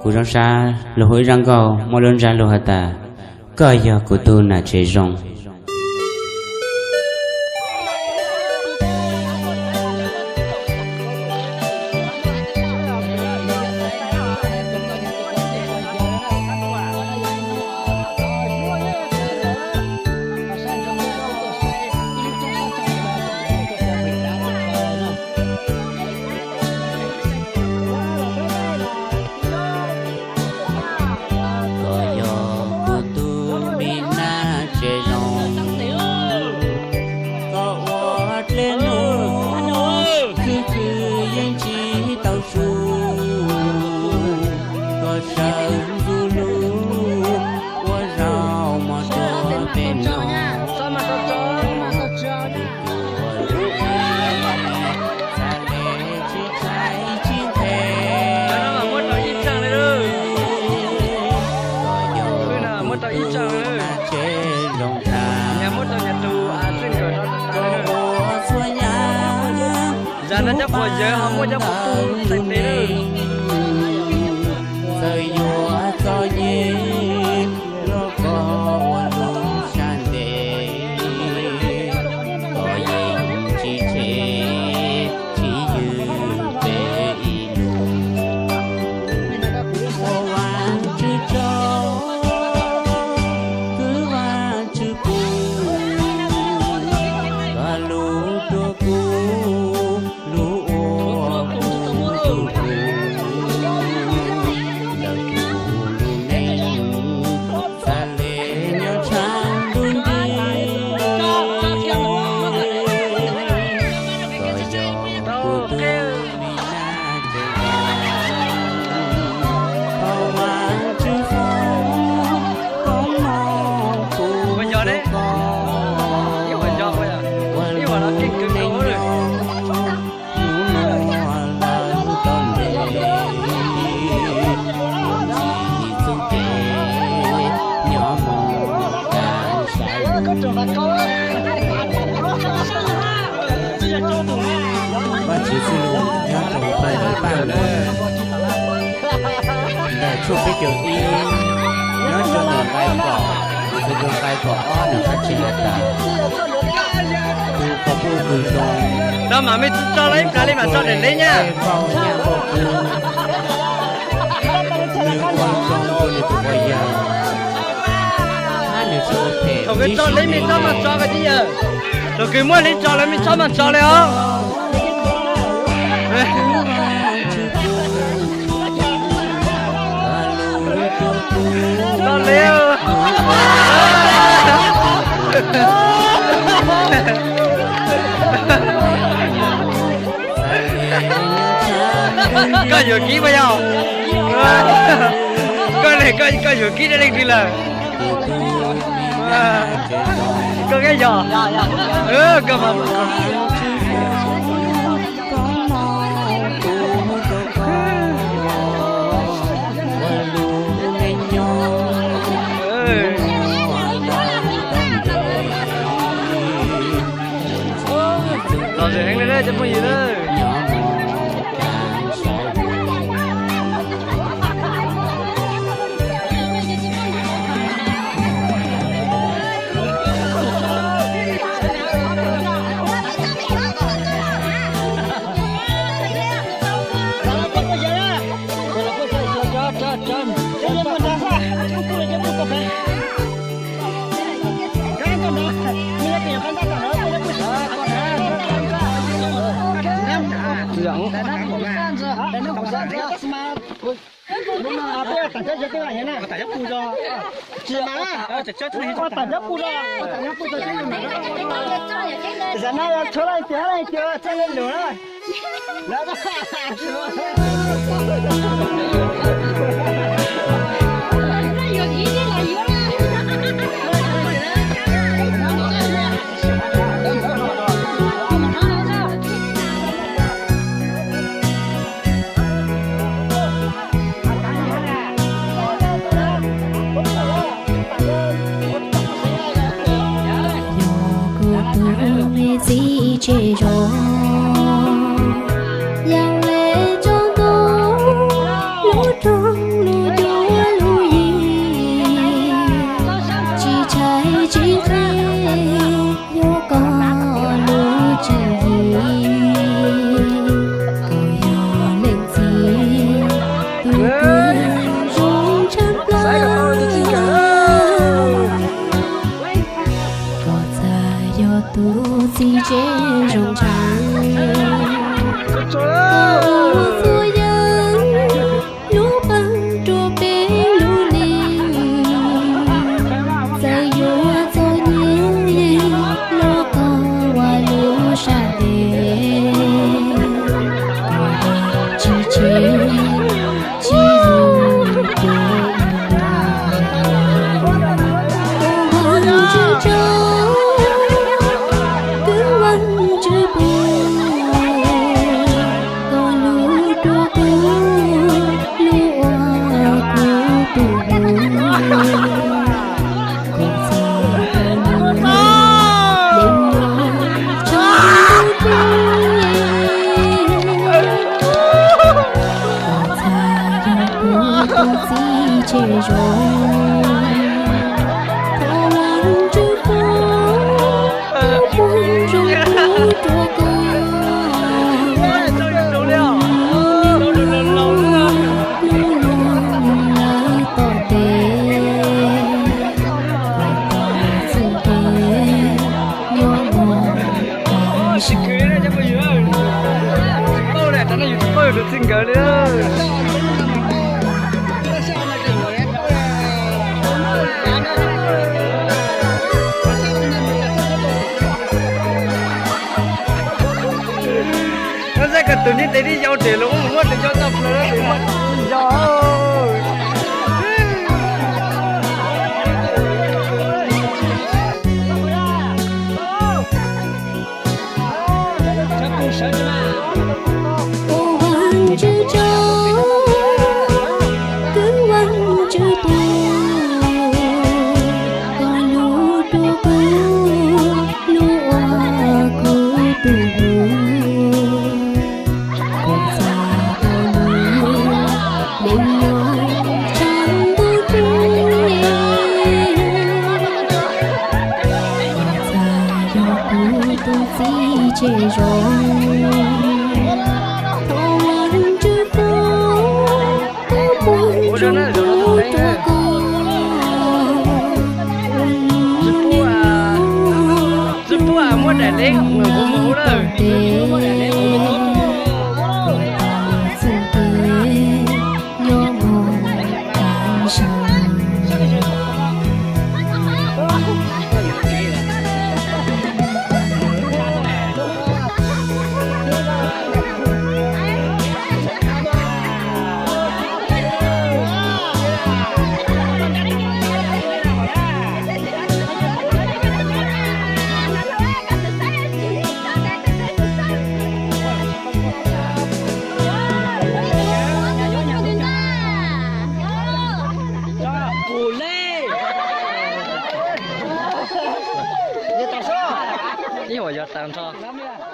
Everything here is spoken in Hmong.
Kuv Zoo Sab lug hu ib zaj nkauj muaj lub ntsab lug has tas, koj yog kuv tug nam tsev zoo. Koj yog kuv tug nam tsev zoo, koj ua dlej lug, khwv khwv yeej tsis tau su, koj sawv ntxov lug, ua zaug mog rua peb mloog. Zag no cov quas yawg ho muaj cov quas tub txais tes lawm. Txawm yuav txom nyem los koj ua lub sab ntev, koj yeej tsis tseg tsis ywg peb ib lus. Ua Vajtswv tsaug, kwv Vajtswv pub, koj lub rua kuv, lub ua kuv tug kuv, ntawm kuv lub neej xav le nyob tshaj ntuj nti. Koj yog kuv tug nam tsev zoo, thov Vajtswv foom koob hmoov pub rua koj, ua lub neej nyob hnub no lawm tau ntev, ua tsis txuj kev nyob mus tag sab. Vajtswv txuj lug nyob rua peb lub paj lug, ntawm tshuaj peb caug ib nyob rua ntawm nqai kaum, txug rua nqai kaum ob nws hab tsi has tas, tug quas puj kws zoo, no mas mej tsi tso los ib plag li mas tso daim leb nyab. Nws ua zoo rua nws tug quas yawg, hab nws tsi ua phem. Thaum kws tso leb mej txhob mag tso koj tib yawg, thaum kws muaj leb tso lawm mej txhob mag tso le os. Tso leb. Koj yuav kib puas yog? Koj, koj yuav kib dab leej twg lawm? Koj kab yog? Koj mas Los heev le cov phooj ywg na. Tsis mas, tsis mas, tag cov pug zos, tag cov pug zos, zam no yog tshuav leej twg leej twg txawj leej lus na. Yog kuv tug me txiv tsev zoo, yog le tso ntuj lub rooj lub zoo ntshaw. Koj ua txhua yam lub qab rua peb lub neej, txawm yuav txom nyem los koj ua lub sab tes, tsis tseg tsis zoo ces ua Vajtswv tsaug, kwv Vajtswv pub koj lub dua kuv, lub ua kuv tus hlub, kuv txhij tau nws, nws nyob tshaj ntuj teb, txhaj yog kuv tus txiv tsev zoo, thov Vajtswv pub tus muaj zoo pub rua koj, hnub no lawv tom tes, koj txhij tes nyob mus tas zog. Koj saib koj tus niag tes tib yau tes los muab tes yau tau plaws, tes muab yau. Ua Vajtswv tsaug, kwv Vajtswv pub koj lub dua kuv, lub ua kuv tus hlub, kuv txhij tau nws, nws nyob tshaj ntuj teb, txhaj yog kuv tus txiv tsev zoo, thov Vajtswv pub tus muaj zoo pub rua koj, ua lub neej nyob tsis pub muab daim leb mus ua tom tes, koj txhij tes nyob mus tas zog. Ib uas yog tas nrho.